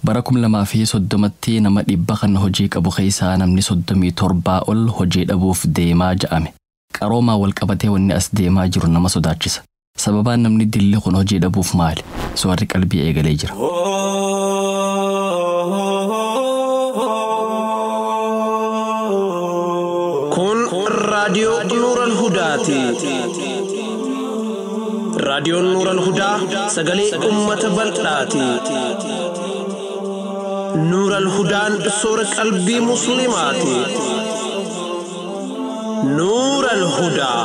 Bara 2030tti nama 100 kan hojii qabu keessaa namni 37 ol hojii dhabuuf deemaa ja'ame. Qaroomaa wal qabatee wanni as deemaa jiru nama sodaachisa. Sababaan namni dilli kun hojii dhabuuf maali? Soorri qalbii eegalee jira. Kun raadiyoo Nuural Hudaati. Raadiyoon Nuural Hudaa sagalee uummata bal'aati. Nuural Hudaan soora qalbii Musliimaati. Nuural Hudaa.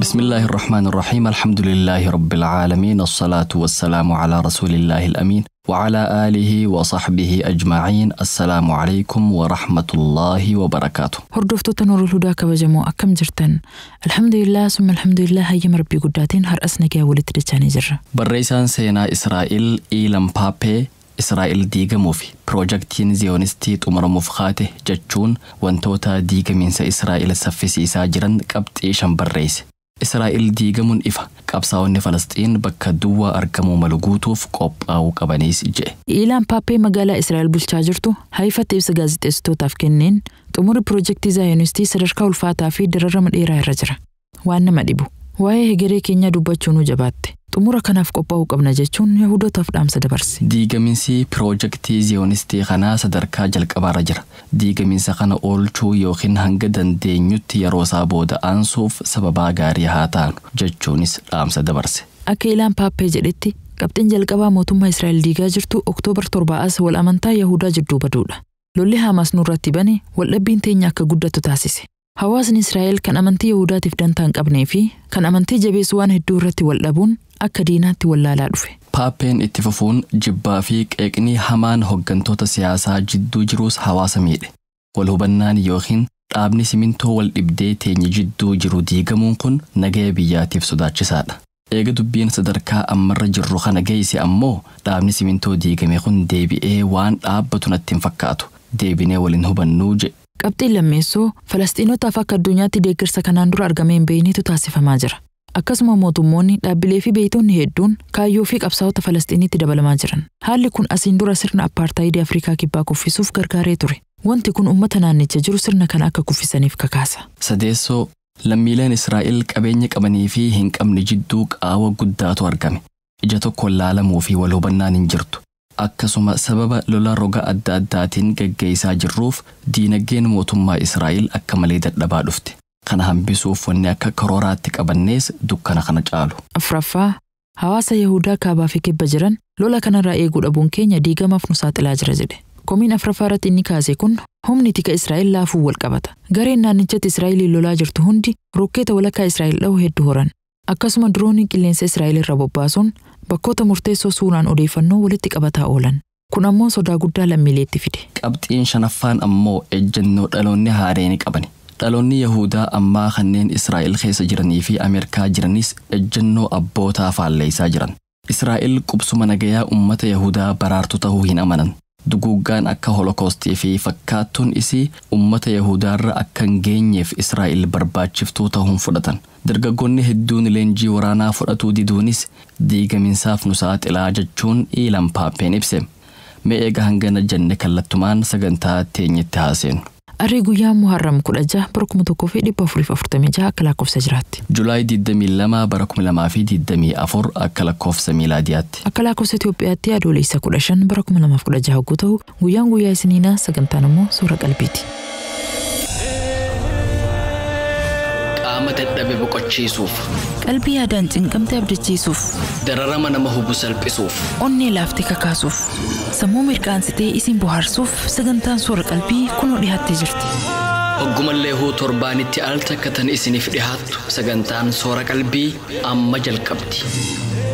بسم الله الرحمن الرحيم، الحمد لله رب العالمين، الصلاة والسلام على رسول الله الأمين وعلى آله وصحبه أجمعين. السلام عليكم ورحمة الله وبركاته. Hordoftoota Nuurul Hudaa kabajamoo, akkam jirtan? Alhamdulillah, summa alhamdulillah, hayyama Rabbii guddaatiin har'as nagaa walitti dachaanii jirra. Barreessaan seenaa Israa'el Iilan Paappee Israa'el diigamuu fi piroojaktiin Ziyoonistii xumuramuuf kaate jechuun wantoota diigamiinsa Israa'el saffisiisaa jiran qabxii 5 barreesse. Israa'el diigamuun ifa. Qabsaa'onni Falasxiin bakka duwwaa argamuu malu guutuuf qophaa'uu qabaniis jedhe. Iilaan Paappee magaalaa Israa'el bulchaa jirtu Haifatti ibsa gaazexeessitootaaf kenneen, xumurri piroojaktii Zaayonistii sadarkaa ulfaataa fi dararama dheeraa irra jira. Waan nama dhibu. Waa'ee hegeree keenyaa dubbachuu nu jabaatte. Xumura kanaaf qophaa'uu qabna jechuun Yahudootaaf dhaamsa dabarse. Diigaminsi piroojaktii Ziyoonistii kanaa sadarkaa jalqabaarra jira. Diigaminsa kana oolchuu yookiin hanga dandeenyutti yeroo isaa booda aansuuf sababaa gaarii haa taanu jechuunis dhaamsa dabarse. Akka Ilaan Paappee jedhetti, qabxiin jalqabaa mootummaa Israa'el diigaa jirtu Oktoobar 7 as wal amantaa Yahudaa jidduu baduudha. Lolli Haamaas nurratti bane waldhabbiin teenya akka guddatu taasise. Hawaasni Israa'el kan amantii Yahudaatiif dantaa hin qabnee fi kan amantii jabeessu waan hedduu irratti wal dhabuun akka diinaatti wallaalaa dhufe. Paappeen itti fufuun jibbaa fi qeeqni hamaan hooggantoota siyaasaa jidduu jiruus hawaasa miidhe. Wal hubannaan yookiin dhaabni simintoo wal dhibdee teenya jidduu jiru diigamuun kun nagaya biyyaatiif sodaachisaadha. Eega dubbiin sadarkaa ammarra jirru kana geesse ammoo dhaabni simintoo diigame kun deebi'ee waan dhaabbatu natti hin fakkaatu. Deebinee waliin hubannuu jedhe. Qabxiin lammeessoo, Falasxiinotaaf akka addunyaatti deeggarsa kanaan dura argamee hin beeknetu taasifamaa jira. Akkasuma mootummoonni, dhaabbilee fi beeytonni hedduun kaayyoo fi qabsaa'ota Falasxiinitti dabalamaa jiran. Haalli kun asiin dura sirna appaartaayidii Afrikaa Kibbaa kuffisuuf gargaaree ture. Wanti kun uummata naannicha jiru sirna kana akka kuffisaniif kakaasa. Sadeessoo, lammiileen Israa'el qabeenya qabanii fi hin qabne jidduu qaawa guddaatu argame. Ija tokkoon laalamuu fi wal hubannaan hin jirtu. Akkasuma sababa lola roga adda addaatiin geggeessaa jirruuf diinagdeen mootummaa Israa'el akka malee dadhabaa dhufte. Kana hambisuuf wanni akka karooraatti qabannees dukkana kana caalu. Afraffaa, hawaasa Yahudaa kaabaa fi kibba jiran lola kanarraa eeguu dhabuun keenya diigamaaf nu saaxilaa jira jedhe. Komiin afraffaa irratti inni kaase kun humni tika Israa'el laafuu wal qabata. Gareen naannichatti Israa'eliin lolaa jirtu hundi rokkeeta walakkaa Israa'el dha'u hedduu horan. Akkasuma diroonii qilleensa Israa'el irra bobbaasuun bakkoota murteessoo suuraan odeeffannoo walitti qabataa oolan. Kun ammoo sodaa guddaa lammiileetti fide. Qabxiin shanaffaan ammoo ejjennoo dhaloonni haareen qabani. Dhaloonni Yahudaa ammaa kanneen Israa'el keessa jiranii fi Ameerikaa jiranis ejjennoo abbootaa faalleessaa jiran. Israa'el qubsuma nagayaa uummata Yahudaa baraartu ta'uu hin amanan. Duguuggaan akka Holokoostii fi fakkaattuun isii uummata Yahudaarra akka hin geenyeef Israa'el barbaachiftuu ta'uun fudhatan. Dargaggoonni hedduun leenjii waraanaa fudhatuu diduunis diigaminsaaf nu saaxilaa jechuun Iilan Paappeen ibse. Mee eega hangana jenne kallattumaan sagantaa teenyetti haaseenu. Arrii guyyaa Muharram 16 bara 1446 akka lakkoofsa jiraatti. Julaay 22 bara 2024 akka lakkoofsa miilaadiyaatti. Akka lakkoofsa Itoophiyaatti Adoolessa 15 bara 2016 hogguu ta'u, guyyaan guyyaa isiniinaa, sagantaan immoo soora qalbiiti. Qaama dadhabe boqochiisuuf, Qalbii yaadaan cinqamte abdachiisuuf, dararama nama hubu salphisuuf, onnee laaftee kakaasuuf, sammuu mirqaansitee isin bohaarsuuf sagantaan soora qalbii kunoo dhiyaattee jirti. Hoggumallee huu torbaanitti al takka tan isiniif dhihaattu sagantaan soora qalbii amma jalqabdi.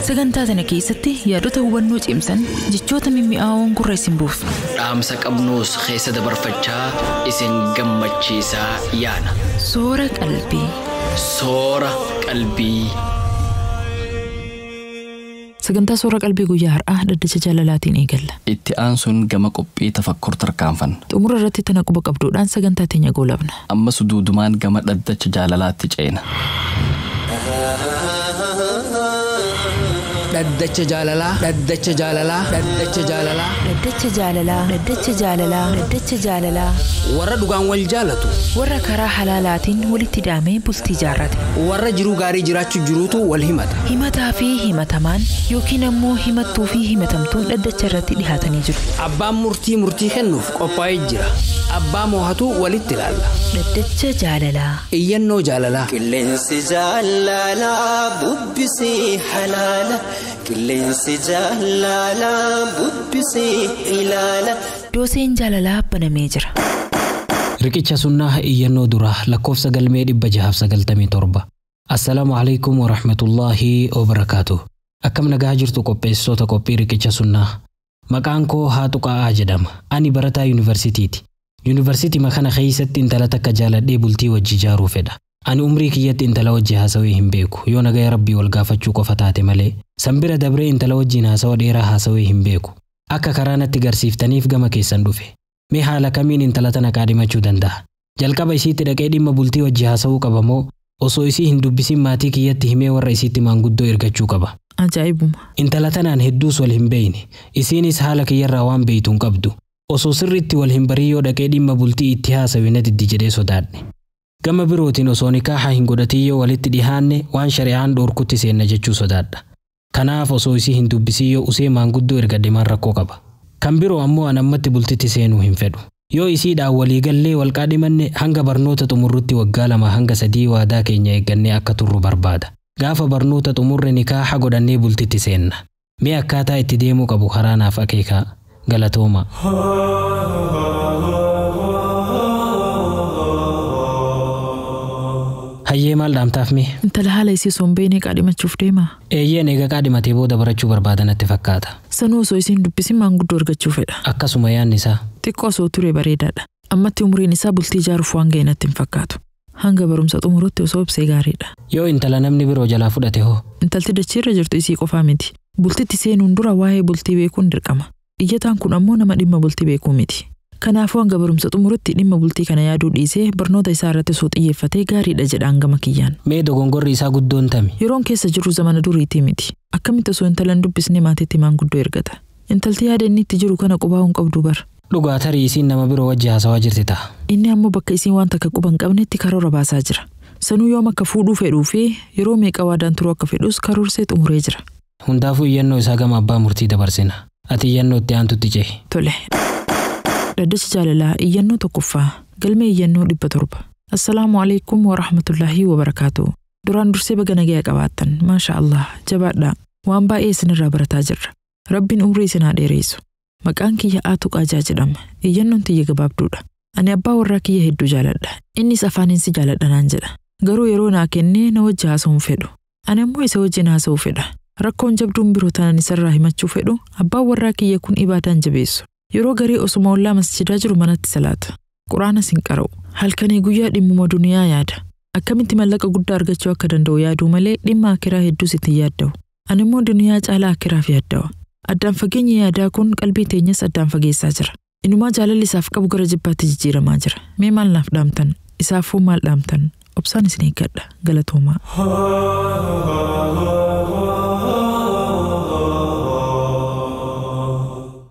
Sagantaa tana keessatti yaadota hubannoo cimsan, jechoota mimmi'aawoon gurra isin buusu. Dhaamsa qabnuus keessa dabarfachaa isin gammachiisaa yaana. Soora qalbii. Soora qalbii. Sagantaa soora qalbii guyyaa har'aa dhaddacha jaalalaatiin eegalla. Itti aansuun gama qophii tafakkur tarkaanfanna. Xumura irratti tana quba qabduudhaan sagantaa teenya goolabna. Amma suduudumaan gama dhaddacha jaalalaatti ceena. Dhaddacha jaalalaa. Dhaddacha jaalalaa. Dhaddacha jaalalaa. Dhaddacha jaalalaa. Dhaddacha jaalalaa. Dhaddacha jaalalaa. Warra dhugaan wal jaalatu. Warra karaa halaalaatiin walitti hidhamee bultii jaarrate. Warra jiruu gaarii jiraachuu jiruutu wal himata. Himataa fi himatamaan yookiin ammoo himattuu fi himatamtuun dhaddacha irratti dhihaatanii jiru. Abbaan murtii murtii kennuuf qophaa'ee jira. Abbaa moohatu walitti ilaalla. Dhaddacha jaalalaa. Iyyannoo jaalalaa. Qilleensi jaalalaa bubbisee halaala. Qilleensi jaalalaa bubbisee ilaala. Dooseen jaalalaa banamee jira. Riqicha sunnaa iyyannoo duraa lakkoofsa galmee 697. Assalaamu alaikum wa rahmatullaahi wa barakaatu. Akkam nagaa jirtu qopheessitoota qophii riqicha sunnaa. Maqaan koo Haatu Qa'aa jedhama. Ani barataa yuunivarsiitiiti. Yuunivarsiitii kana keessatti intala takka jaaladhee bultii wajji ijaaruu fedha. Ani umrii kiyyatti intala wajji haasawee hin beeku. Yoo nagaya rabbii wal gaafachuu qofa taate malee. Sanbira dabree intala wajjiin haasawa dheeraa haasawee hin beeku. Akka karaa natti garsiiftaniif gama keessan dhufe. Mee haala kamiin intala tana qaadhimachuu danda'a? Jalqaba isiitti dhaqee dhimma bultii wajji haasawuu qaba moo osoo isii hin dubbisin maatii kiyyatti himee warra isiitti maanguddoo ergachuu qaba? Ajaa'ibuma. Intala tanaan hedduus wal hin beeyne. Isiinis haala kiyyarraa waan beeytu hin qabdu. Osoo sirriitti wal hin barii yoo dhaqee dhimma bultii itti haasawe na diddi jedhee sodaadhe. Gama birootiin osoo nikaaha hin godhatin yoo walitti dhihaanne waan shari'aan dhoorkutti seenna jechuu sodaadha. Kanaaf osoo isii hin dubbisin yoo usee maanguddoo ergadhe maal rakkoo qaba? Kan biroo ammoo an ammatti bultitti seenuu hin fedhu. Yoo isiidhaan walii gallee wal qaadhimanne hanga barnoota xumurrutti waggaa 2 hanga 3 waadaa keenya eeggannee akka turru barbaada. Gaafa barnoota xumurre nikaaha godhannee bultitti seenna. Mee akkaataa itti deemuu qabu karaa naaf akeekaa. Galatooma. Hayyee maal dhaamtaaf mee? Intala haala isii osoo hin beekne qaadhimachuuf deema. Eeyyeen eega qaadhimatee booda barachuu barbaada natti fakkaata. Sanuu osoo isiin dubbisin maanguddoo argachuu fedha. Akkasuma yaadni isaa. Xiqqoo osoo ture bareedaadha. Ammatti umriin isaa bultii ijaaruuf waan ga'e natti hin fakkaatu. Hanga barumsa xumurutti osoo ibsee gaariidha. Yoo intala namni biroo jalaa fudhate hoo? Intalti dachiirra jirtu isii qofaa miti. Bultitti seenuun dura waa'ee bultii beekuun dirqama. Iyyataan kun ammoo nama dhimma bultii beekuu miti. Kanaafuu hanga barumsa xumurutti dhimma bultii kana yaaduu dhiisee barnoota isaa irratti osoo xiyyeeffatee gaariidha jedhaan gama kiyyaan. Mee dogongorri isaa guddoon tami? Yeroon keessa jirru zamana duriitii miti. Akkamitti osoo intala hin dubbisne maatiitti maanguddoo ergata? Intalti yaada inni itti jiru kana qubaa hin qabdu bara. Dhugaa tarii isiin nama biroo wajji haasawaa jirti ta'a. Inni ammoo bakka isiin waan takka quba hin qabnetti karoora baasaa jira. Sanuu yoom akka fuudhuu fedhuu fi yeroo meeqa waadaan turuu akka fedhus karoorsee xumuree jira. Hundaafuu iyyannoo isaa gama abbaa murtii dabarsina. Ati iyyannoo itti aantutti cehi. Tole. Dhaddacha jaalalaa iyyannoo tokkoffaa galmee iyyannoo 700. Assalaamu alaikum wa rahmatullaahi wa barakaatu. Duraan dursee baga nagaya qabaattan. Maasha Allah jabaadhaa. Waan baay'ee isinirraa barataa jirra. Rabbiin umrii isin haa dheeressu. Maqaan kiyya Aatu Qaajaa jedhama. Iyyannoon tiyya gabaabduudha. Ani abbaa warraa kiyya hedduu jaaladha. Innis afaaniin si jaaladha naan jedha. Garuu yeroo naa kennee na wajji haasa'uu hin fedhu. Ani ammoo isa wajjin haasa'uu fedha. Rakkoon jabduun biroo tanan isarraa himachuu fedhu abbaan warraa kiyya kun ibaadaan jabeessu. Yeroo garii osuma ollaa masjidaa jiru manatti salaata. Quraanas hin qara'u. Halkanii guyyaa dhimmuma duniyaa yaada. Akkamitti mallaqa guddaa argachuu akka danda'u yaaduu malee dhimma akiraa hedduus itti yaadda'u. Ani immoo duniyaa caalaa akiraaf yaaddawa. Addaan fageenya yaadaa kun qalbii teenyas addaan fageessaa jira. Inumaa jaalalli isaaf qabu gara jibbaatti jijjiiramaa jira. Mee maal naaf dhaamtan? Isaafuu maal dhaamtan? Obsaan isin eeggadha. Galatoomaa.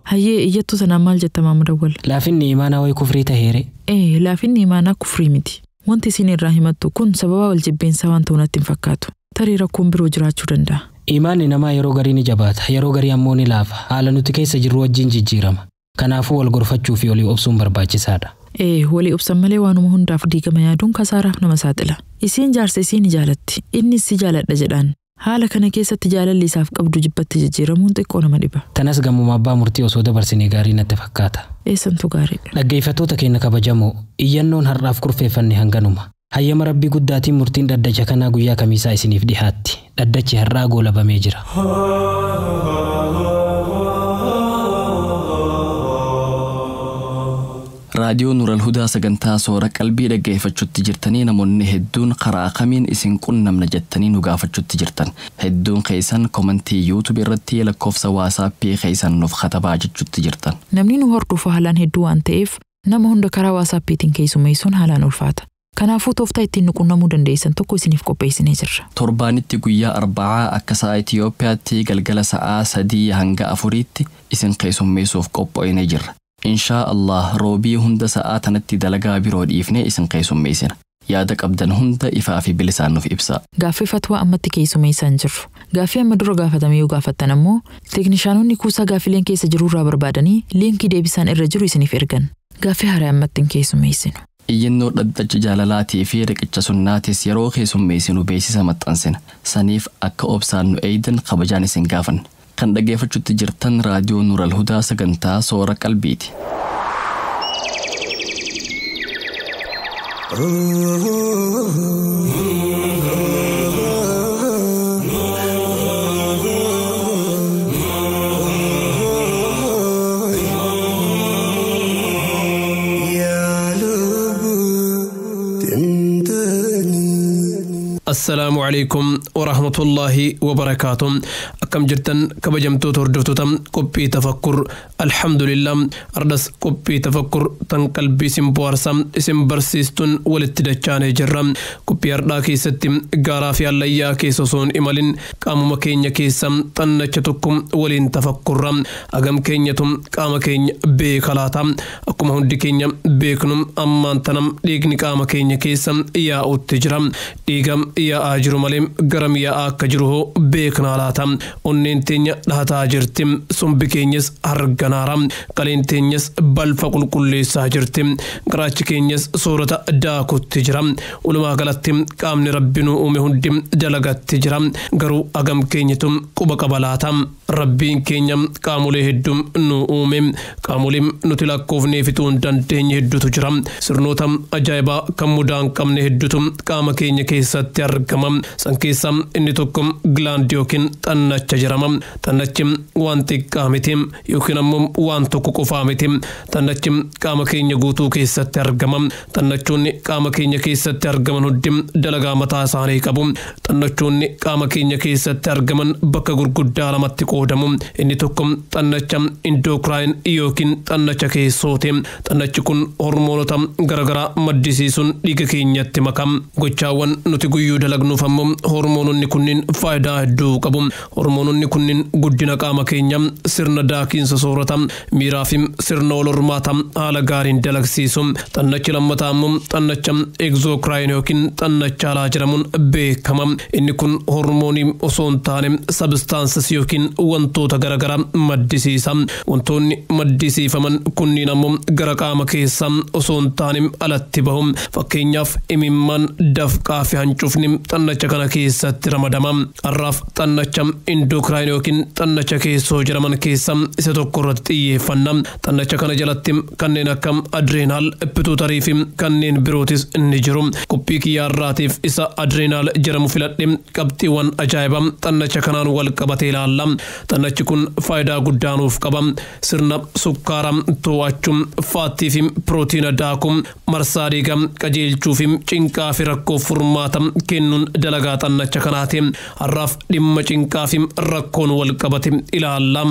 Hayyee iyyattuu sanaan maal jetta Maamud Awwal? Laafinni imaanaa wayi kufrii taheere. Ee laafinni imaanaa kufrii miti. Wanti isin irraa himattu kun sababa wal jibbeensaa waan ta'u natti hin fakkaatu. Tarii rakkoon biroo jiraachuu danda'a. Imaanni namaa yeroo garii ni jabaata, yeroo garii ammoo ni laafa. Haala nuti keessa jirru wajjin jijjiirama. Kanaafuu wal gorfachuu fi walii obsuun barbaachisaadha. Ee walii obsan malee waanuma hundaaf diigama yaaduun kasaaraaf nama saaxila. Isiin jaarsa isii ni jaalatti, innis si jaaladha jedhaan. Haala kana keessatti jaalalli isaaf qabdu jibbatti jijjiiramuun xiqqoo nama dhiba. Tanas gamuma abbaa murtii osoo dabarsinee gaarii natti fakkaata. Eessantu gaariidha. Dhaggeeffattoota keenya kabajamoo iyyannoon har'aaf kurfeeffanne hanganuma. Hayyama rabbii guddaatiin murtiin dhaddacha kanaa guyyaa kamiisaa isiniif dhihaatti. Dhaddachi har'aa goolabamee jira. Raadiyoo Nuural Hudaa sagantaa soora qalbii dhaggeeffachuutti jirtanii namoonni hedduun karaa kamiin isin qunnamna jettanii nu gaafachuutti jirtan. Hedduun keessan komantii yuutuub irratti lakkoofsa waasaappii keessan nuuf katabaa jechuutti jirtan. Namni nu hordofu haalaan hedduu waan ta'eef nama hunda karaa waasaappiitiin keessummeessuun haalaan ulfaata. Kanaafuu tooftaa ittiin nu qunnamuu dandeessan tokko isiniif qopheessinee jirra. Torbaanitti guyyaa Arba'aa akka sa'a Itiyoophiyaatti galgala sa'aa 3 hanga 4tti isin keessummeessuuf qophoonee jirra. Inshaa Allah roobii hunda sa'aa tanatti dalagaa biroo dhiifnee isin keessummeessina. Yaada qabdan hunda ifaa fi bilisaan nuuf ibsaa. Gaaffii fatwaa ammatti keessummeessaa hin jirru. Gaaffii amma dura gaafatame yoo gaafattan ammoo teeknishaanonni kuusaa gaaffileen keessa jirurraa barbaadanii liinkii deebisaan irra jiru isiniif ergan. Gaaffii haaraa ammatti hin keessummeessinu. Iyyannoo dhaddacha jaalalaatii fi riqicha sunnaatis yeroo keessummeessinu beeksisa maxxansina. Saniif akka obsaan nu eeydan kabajaan isin gaafanna. Kan dhaggeeffachuutti jirtan raadiyoo Nuural Hudaa sagantaa Soora Qalbiiti. Assalaamu calaykum warahmatullaahi wabarakaatu. Akkam jirtan kabajamtoota hordoftoota qophii tafakkur? Alhamdulillah, ardas qophii tafakkur tan qalbii isin bohaarsa isin barsiistuun walitti dachaanee jirra. Qophii hardhaa keessatti gaaraa fi hallayyaa keessa osoo hin imalin qaamuma keenya keessa xannacha tokko waliin tafakkurra. Hagam keenyatu qaama keenya beeka laata? Akkuma hundi keenya beeknu ammaan tanam dhiigni qaama keenya keessa yaa'utti jira. Dhiiga yaa'aa jiru malee garam yaa'aa akka jiru hoo beeknaa laata? Onneen teenya dhahataa jirti. Sombi keenyas harganaara. Qaleen teenyas balfa qulqulleessaa jirti. Garaachi keenyas soorata daakutti jira. Walumaa galatti qaamni rabbi nu uume hundi dalagatti jira. Garuu hagam keenyatu quba qaba laata? Rabbiin keenya qaamolee hedduu nu uume. Qaamolee nuti lakkoofnee fixuu hin dandeenye hedduutu jira. Sirnoota ajaa'ibaa kan mudaa hin qabne hedduutu qaama keenya keessatti argama. San keessaa inni tokko gilaandii yookiin xannacha jedhama. Xannachi waan xiqqaa miti yookiin ammoo waan tokko qofaa miti. Xannachi qaama keenya guutuu keessatti argama. Xannachoonni qaama keenya keessatti argaman hundi dalagaa mataa isaanii qabu. Xannachoonni qaama keenya keessatti argaman bakka gurguddaa lamatti qoodamu. Inni tokko xannacha indookiraayin yookiin xannacha keessooti. Xannachi kun hormoonota garaagaraa maddisiisuun dhiiga keenyatti makama. Gochaawwan nuti guyyuu dalagnuuf ammoo hormoononni kunniin faayidaa hedduu qabu. Hormoononni kunniin guddina qaama keenya, sirna daakiinsa soorata, miiraa fi sirna wal hormaata haala gaariin dalagsiisu. Xannachi lammataa ammoo xannacha egzookraayin yookiin xannacha alaa jedhamuun beekama. Inni kun hormoonii osoo hin taane sabstaansis yookiin wantoota garaagaraa maddisiisa. Wantoonni maddisiifaman kunniin ammoo gara qaama keessaa osoo hin taane alatti bahu. Fakkeenyaaf imimmaan, dafqaa fi hancufni xannacha kana keessatti ramadama. Har'aaf xannacha indookiraayin yookiin xannacha keessoo jedhaman keessa isa tokko irratti xiyyeeffanna. Xannacha kana jalatti kanneen akka adreenaal, pituutarii fi kanneen birootis ni jiru. Qophii kiyyaa har'aatiif isa adreenaal jedhamu filadhe qabxiiwwan ajaa'ibaa xannacha kanaan wal qabatee ilaalla. Xannachi kun faayidaa guddaa nuuf qaba. Sirna sukkaaraa to'achuu, faattii fi pirootiina daakuu, marsaa dhiigaa qajeelchuu fi cinqaa fi rakkoo furmaata kennuun dalagaa xannacha kanaati. Har'aaf dhimma cinqaa fi rakkoon wal qabate ilaalla.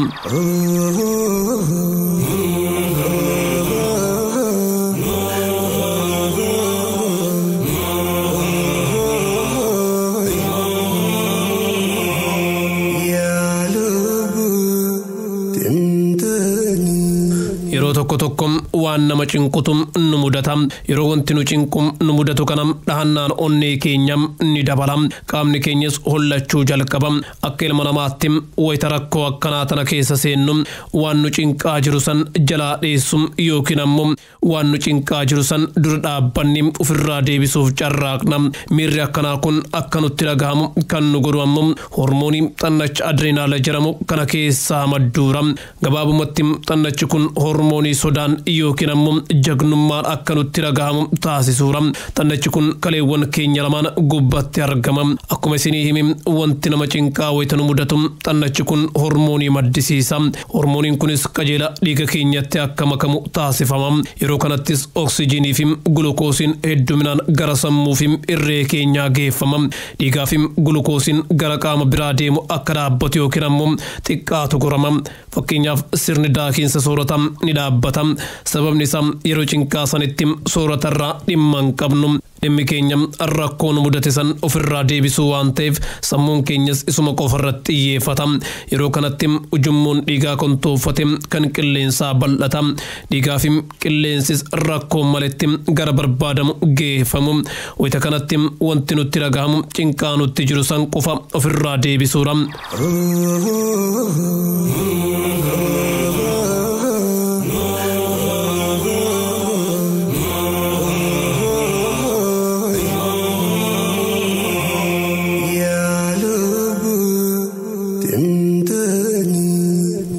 Yeroo tokko tokko waan nama cinqutu nu mudata. Yeroo wanti nu cinqu nu mudatu kana dhahannaan onnee keenya ni dabala. Qaamni keenyas hollachuu jalqaba. Akka ilma namaatti wayita rakkoo akkanaa tana keessa seennu waan nu cinqaa jiru san jalaa dheessu yookiin ammoo waan nu cinqaa jiru san dura dhaabbanni ofirraa deebisuuf carraaqna. Miirri akkanaa kun akka nutti dhagahamu kan nu godhu ammoo hormoonii xannacha adreenaala jedhamu kana keessaa madduura. Gabaabumatti xannachi kun hormoonii sodaan yookiin ammoo jagnummaan akka nutti dhagahamu taasisuura. Xannachi kun kaleewwan keenya lamaan gubbatti argama. Akkuma isinii himi wanti nama cinqaa wayita nu mudatu xannachi kun hormoonii maddisiisa. Hormooniin kunis qajeela dhiiga keenyatti akka makamu taasifama. Yeroo kanattis oksijiinii fi gulukoosiin hedduminaan gara sammuu fi irree keenyaa geeffama. Dhiigaa fi gulukoosiin gara qaama biraa deemu akka dhaabbatu yookiin ammoo xiqqaatu gorama. Fakkeenyaaf sirni daakiinsa soorataa ni dhaabbata. dhaabbata. Sababni isaa yeroo cinqaa sanitti sooratarraa dhimma hin qabnu. Dhimmi keenya rakkoo nu mudate san ofirraa deebisuu waan ta'eef sammuun keenyas isuma qofarratti xiyyeeffata. Yeroo kanatti ujummoon dhiigaa kontoofate kan qilleensaa bal'ata. Dhiigaa fi qilleensis rakkoo maletti gara barbaadamu geeffamu. Wayita kanatti wanti nutti dhagahamu cinqaa nutti jiru san qofa ofirraa deebisuudha.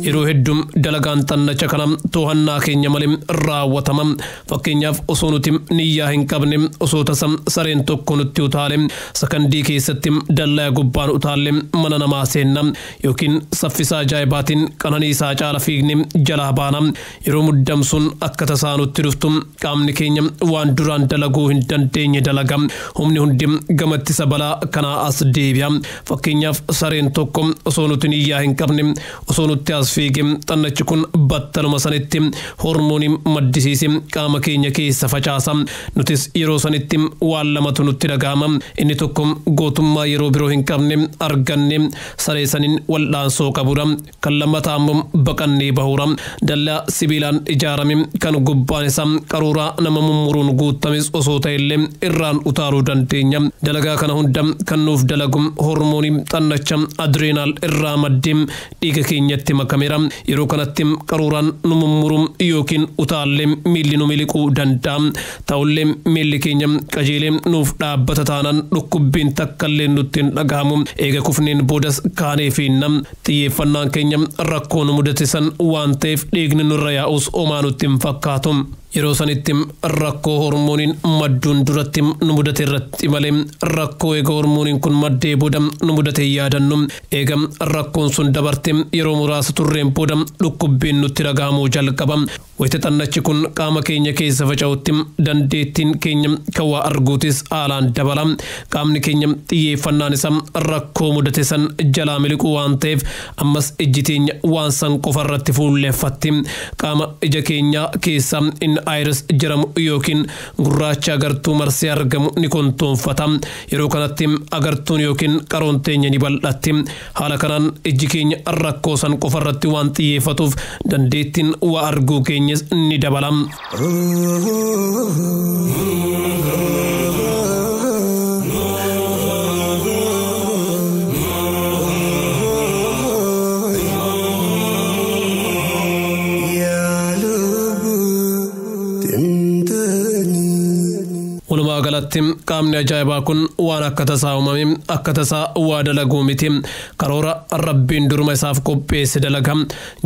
Yeroo hedduu dalagaan xannacha kana to'annaa keenya malee raawwatama. Fakkeenyaaf osoo nuti niyyaa hin qabne osoo tasa sareen tokko nutti utaale sakandii keessatti dallaa gubbaan utaalle mana namaa seenna yookiin saffisa ajaa'ibaatiin qananiisaa caala fiigne jalaa baana. Yeroo muddamsuun akka tasaa nutti dhuftu qaamni keenya waan duraan dalaguu hin dandeenye dalaga. Humni hundi gama ittisa balaa kanaa as deebi'a. Fakkeenyaaf sareen tokko osoo nuti niyyaa hin qabne osoo nutti as fiige xannachi kun battaluma sanitti hormoonii maddisiise qaama keenya keessa facaasa. Nutis yeroo sanitti waan lamatu nutti dhagahama. Inni tokko gootummaa yeroo biroo hin qabne arganne saree saniin wal'aansoo qabudha. Kan lammataa immoo baqannee bahuudha. Dallaa sibiilaan ijaarame kan gubbaan isaa qaruuraa nama mummuruun guutames osoo ta'ellee irraan utaaluu dandeenya. Dalagaa kana hunda kan nuuf dalagu hormoonii xannacha adreenaal irraa maddee dhiiga keenyatti makameera. Yeroo kanatti qaruuraan nu mummuruun yookiin utaallee miilli nu miliquu danda'a. Ta'ullee miilli keenya qajeelee nuuf dhaabbata taanaan dhukkubbiin takkallee nutti hin dhagahamu. Eega kufneen boodas kaanee fiinna. Xiyyeeffannaan keenya rakkoo nu mudate san waan ta'eef dhiigni nurra yaa'us homaa nutti hin fakkaatu. Yeroo sanitti rakkoo hormooniin madduun duratti nu mudate irratti malee rakkoo eega hormooniin kun maddee booda nu mudate yaadannu. Eega rakkoon sun dabarte yeroo muraasa turreen booda dhukkubbiin nutti dhagahamuu jalqaba. Wayita xannachi kun qaama keenya keessa faca'utti dandeettiin keenya kan waa arguutis haalaan dabala. Qaamni keenya xiyyeeffannaan isaa rakkoo mudate san jalaa miliquu waan ta'eef ammas ijji teenya waan san qofa irratti fuulleeffatti. Qaama ija keenyaa keessa inni iris jedhamu yookiin gurraacha agartuu marsee argamu ni kontoonfata. Yeroo kanatti agartuun yookiin qaroon teenya ni bal'atti. Haala kanaan ijji keenya rakkoo san qofa irratti waan xiyyeeffatuuf dandeettiin waa arguu keenyas ni dabala. Walumaa galatti qaamni ajaa'ibaa kun waan akka tasaa uumame akka tasaa waa dalaguu miti. Karoora Rabbiin duruma isaaf qopheesse dalaga.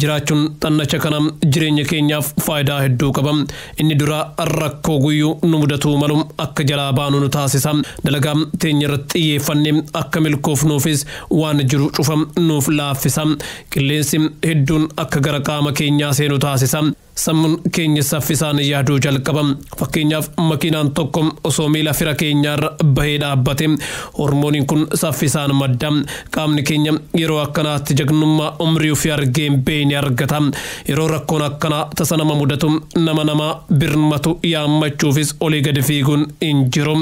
Jiraachuun xannacha kana jireenya keenyaaf faayidaa hedduu qaba. Inni dura rakkoo guyyuu nu mudatuu malu akka jalaa baanu nu taasisa. Dalagaa teenya irratti xiyyeeffannee akka milkoofnuufis waan jiru cufa nuuf laaffisa. Qilleensi hedduun akka gara qaama keenyaa seenu taasisa. Sammuun keenya saffisaan yaaduu jalqaba. Fakkeenyaaf makiinaan tokko osoo miila fira keenyaarra bahee dhaabbate hormooniin kun saffisaan madda. Qaamni keenya yeroo akkanaatti jagnummaa umrii ofii argee hin beekne argata. Yeroo rakkoon akkanaa tasa nama mudatu nama namaa birmatu yaammachuufis olii gadi fiiguun hin jiru.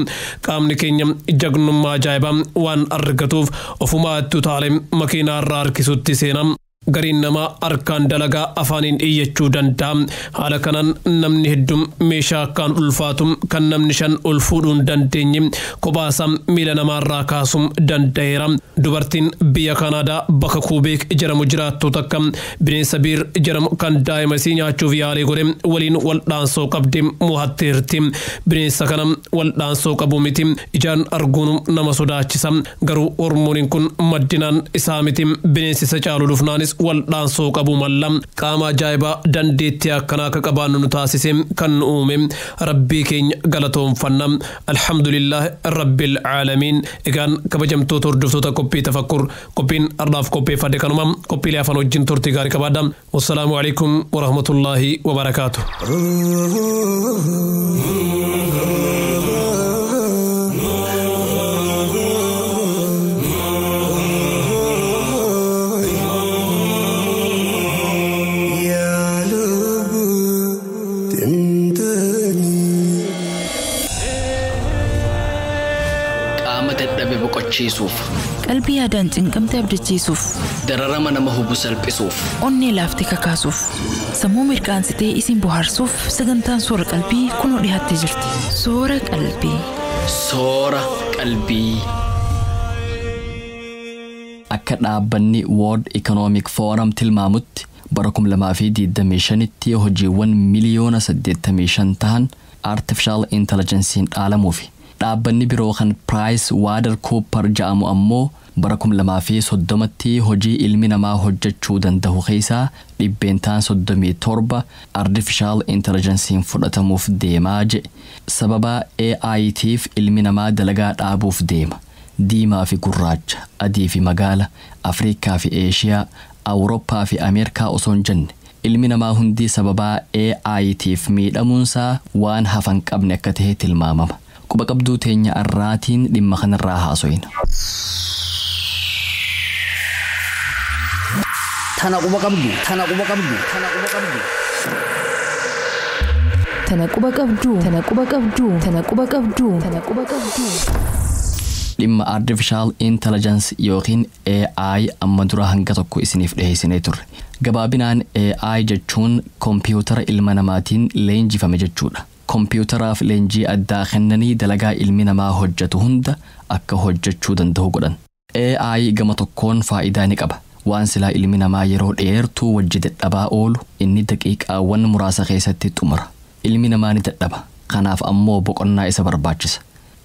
Qaamni keenya jagnummaa ajaa'ibaa waan argatuuf ofumaa itti utaalee makiinaarraa harkisutti seena. Gariin namaa harkaan dalagaa afaaniin iyyachuu danda'a. Haala kanaan namni hedduun meeshaa akkaan ulfaatu kan namni shan ol fuudhuu hin dandeenye kophaasaa miila namaarraa kaasuu danda'eera. Dubartiin biyya Kanaadaa bakka Kuubeek jedhamu jiraattu takka bineensa biir jedhamu kan daa'ima isii nyaachuuf yaalii godhe waliin waldhaansoo qabdi mo'atteerti. Bineensa kana waldhaansoo qabu miti ijaan arguun nama sodaachisa. Garuu hormooniin kun maddinaan isaa miti bineensi isa caalu dhufnaanis waldhaansoo qabu malla. Qaama ajaa'ibaa dandeettii akkanaa akka qabaannu nu taasise kan nu uume Rabbii keenya galatoonfanna. Alhamdulillah Rabbil Aalamiin. Egaan kabajamtoota hordoftoota qophii tafakkur qophiin har'aaf qopheeffadhe kanuma qophiilee afaan wajjin turtii gaarii qabaadha. Wassalaamu alaikum warahmatullaahi wabarakaatu. Onnachiisuuf. Qalbii yaadaan cinqamte abdachiisuuf. Dararama nama hubu salphisuuf. Onnee laaftee kakaasuuf. Sammuu mirqaansitee isin bohaarsuuf sagantaan soora qalbii kunoo dhiyaattee jirti. Soora qalbii. Soora qalbii. Akka dhaabbanni World Economic Forum tilmaamutti bara 2025tti hojiiwwan miliyoona 85 tahan artificial intelligence'n dhaalamuufi. Dhaabbanni biroo kan Price Water Cooper jedhamu ammoo bara 2030tti hojii ilmi namaa hojjechuu danda'u keessaa 37% artificial intelligence'n fudhatamuuf deemaa jedhe. Sababa AI'tiif ilmi namaa dalagaa dhaabuuf deema. Diimaa fi gurraacha, adii fi magaala, Afrikaa fi Eeshiyaa, Awurooppaa fi Ameerikaa osoo hin jenne ilmi namaa hundi sababaa AI'tiif miidhamuunsaa waan hafan qabne akka ta'e tilmaamama. Quba qabduu teenya arraatiin dhimma kanarraa haasoyina. Tana quba qabdu. Tana quba qabdu. Tana quba qabdu. Tana quba qabdu. Tana quba qabdu. Tana quba qabdu. Tana quba qabdu. Dhimma artificial intelligence yookiin AI amma dura hanga tokko isiniif dhiyeessinee turre. Gabaabinaan AI jechuun koompiyuutara ilma namaatiin leenjifame jechuudha. Koompiyuutaraaf leenjii addaa kennanii dalagaa ilmi namaa hojjetu hunda akka hojjechuu danda'u godhan. AI gama tokkoon faayidaa ni qaba. Waan silaa ilmi namaa yeroo dheertuu wajji dadhabaa oolu inni daqiiqaawwan muraasa keessatti xumura. Ilmi namaa ni dadhaba. Kanaaf ammoo boqonnaa isa barbaachisa.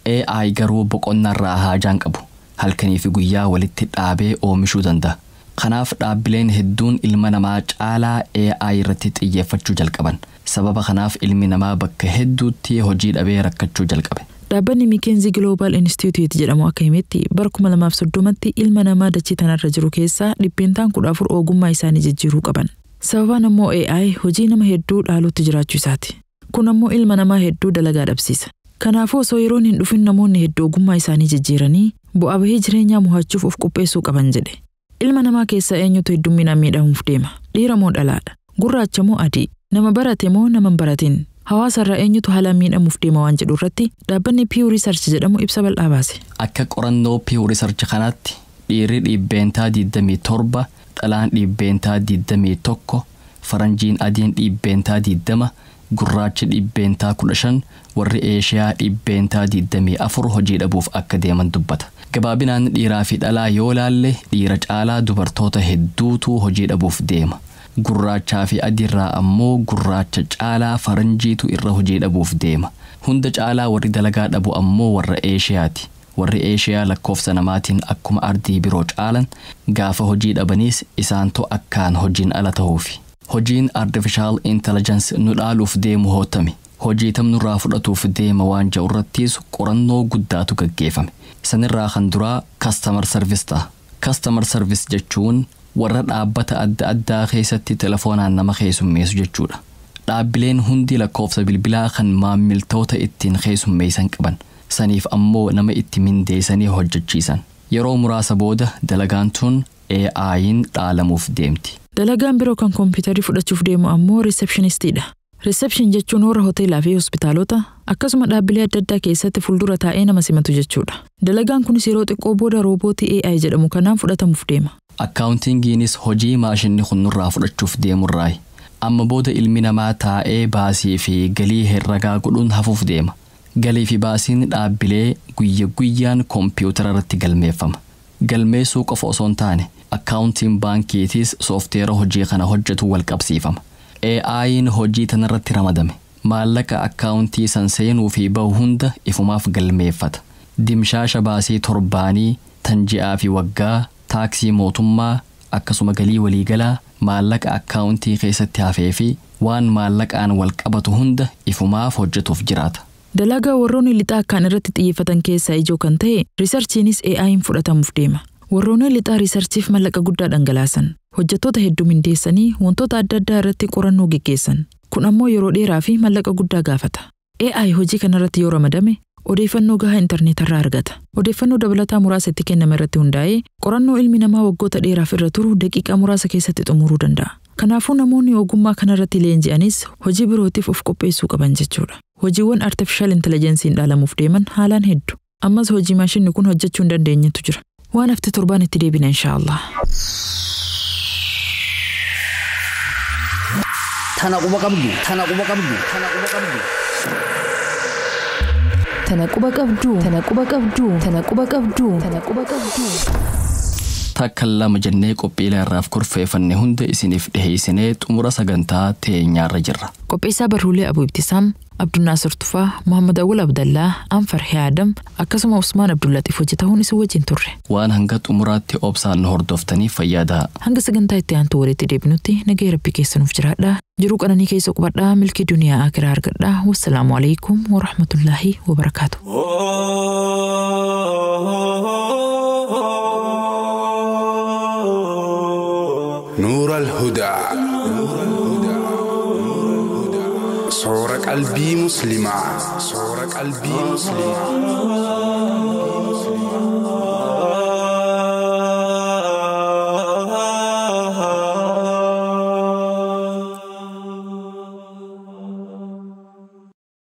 AI garuu boqonnaarraa haajaan qabu. Halkanii fi guyyaa walitti dhaabee oomishuu danda'a. Kanaaf dhaabbileen hedduun ilma namaa caalaa AI irratti xiyyeeffachuu jalqaban. Sababa kanaaf ilmi namaa bakka hedduutti hojii dhabee rakkachuu jalqabe. Dhaabbanni McKinsey Global Institute jedhamu akka himetti bara 2030tti ilma namaa dachee tanarra jiru keessaa 14% ogummaa isaanii jijjiiruu qaban. Sababaan ammoo AI hojii nama hedduu dhaaluutti jiraachuu isaati. Kun ammoo ilma namaa hedduu dalagaa dhabsiisa. Kanaafuu osoo yeroon hin dhufin namoonni hedduu ogummaa isaanii jijjiiranii bu'aa bahii jireenyaa mo'achuuf of qopheessuu qaban jedhe. Ilma namaa keessaa eenyutu heddumminaan miidhamuuf deema? Dhiira moo dhalaadha? Gurraacha moo adii? Nama barate moo nama hin baratin? Hawaasa irraa eenyutu haalaan miidhamuuf deema waan jedhu irratti dhaabbanni Pew Research jedhamu ibsa bal'aa baase. Akka qorannoo Pew Research kanaatti dhiirri 27%, dhalaan 21%, faranjiin adiin 20%, gurraachi 15%, warri Eeshiyaa 24% hojii dhabuuf akka deeman dubbata. Gabaabinaan dhiiraa fi dhalaa yoo laalle dhiira caalaa dubartoota hedduutu hojii dhabuuf deema. Gurraachaa fi adiirraa ammoo gurraacha caalaa faranjiitu irra hojii dhabuuf deema. Hunda caalaa warri dalagaa dhabu ammoo warra Eeshiyaati. Warri Eeshiyaa lakkoofsa namaatiin akkuma ardii biroo caalan gaafa hojii dhabaniis isaantu akkaan hojiin ala ta'uufi. Hojiin artificial intelligence nu dhaaluuf deemu hootame. Hojii tam nurraa fudhatuuf deema waan jedhu irrattis qorannoo guddaatu gaggeeffame. Sanirraa kan duraa customer service ta'a. Customer service jechuun warra dhaabbata adda addaa keessatti telefoonaan nama keessummeessu jechuudha. Dhaabbileen hundi lakkoofsa bilbilaa kan maammiltoota ittiin keessummeessan qaban. Saniif ammoo nama itti mindeessanii hojjechiisan. Yeroo muraasa booda dalagaan tun AI'n dhaalamuuf deemti. Dalagaan biroo kan kompiitarri fudhachuuf deemu ammoo receptionistiidha. Reception jechuun warra hoteelaa fi hospitaalota akkasuma dhaabbilee adda addaa keessatti fuuldura taa'ee nama simatu jechuudha. Dalagaan kunis yeroo xiqqoo booda roobootii AI jedhamu kanaan fudhatamuuf deema. Akkaawuntingiinis hojii maashinni kun nurraa fudhachuuf deemurraayi. Amma booda ilmi namaa taa'ee baasii fi galii herragaa godhuun hafuuf deema. Galii fi baasiin dhaabbilee guyya guyyaan kompiitara irratti galmeeffama. Galmeessuu qofa osoo hin taane akkaawuntiin baankiitiis soofteera hojii kana hojjetu wal qabsiifama. AI'n hojii tanarratti ramadame. Maallaqa akkaawuntii san seenuu fi bahu hunda ifumaaf galmeeffata. Dimshaasha baasii torbaanii, tan ji'aa fi waggaa, taaksii mootummaa, akkasuma galii waliigalaa, maallaqa akkaawuntii keessatti hafee fi waan maallaqaan wal qabatu hunda ifumaaf hojjetuuf jiraata. Dalagaa warroonni lixaa akkaan irratti xiyyeeffatan keessaa ijoo kan ta'e riisarchiinis AI'n fudhatamuuf deema. Warroonni lixaa riisarchiif mallaqa guddaa dhangalaasan. Hojjettoota hedduu mindeessanii wantoota adda addaa irratti qorannoo geggeessan. Kun ammoo yeroo dheeraa fi mallaqa guddaa gaafata. AI hojii kanarratti yoo ramadame odeeffannoo gahaa intarneetarraa argata. Odeeffannoo dabalataa muraasa itti kenname irratti hundaa'ee qorannoo ilmi namaa waggoota dheeraaf irra turu daqiiqaa muraasa keessatti xumuruu danda'a. Kanaafuu namoonni ogummaa kanarratti leenji'anis hojii birootiif of qopheessuu qaban jechuudha. Hojiiwwan artificial intelligence'n dhaalamuuf deeman haalaan hedduu. Ammas hojii maashinni kun hojjechuu hin dandeenyetu jira. Waan hafte torbaan itti deebina inshaallah. Tana quba qabdu. Tana quba qabdu. Tana quba qabdu. Tana quba qabdu. Tana quba qabdu. Tana quba qabdu. Tana quba qabdu. Takka lama jennee qophiilee irraaf kurfeeffanne hunda isiniif dhiheessinee xumura sagantaa teenyaarra jirra. Qopheessaa barruulee Abuu Ibtisaam, Abdunnaasir Tufaa, Muhammad Awwal Abdallaa, Anfarhee Adam akkasuma Usmaan Abdullaxiif hojjetahuun isin wajjin turre. Waan hanga xumuraatti obsaan nu hordoftaniif fayyadaa. Hanga sagantaa itti aantu walitti deebinutti nagaya Rabbii keessa nuuf jiraadhaa. Jiruu qananii keessa qubadhaa, milkii duniyaa akiraa argadhaa. Wassalaamu alaikum warahmatullaahi wabarakaatu. نور الهدى صور قلبي مسلمة، صور قلبي مسلمة.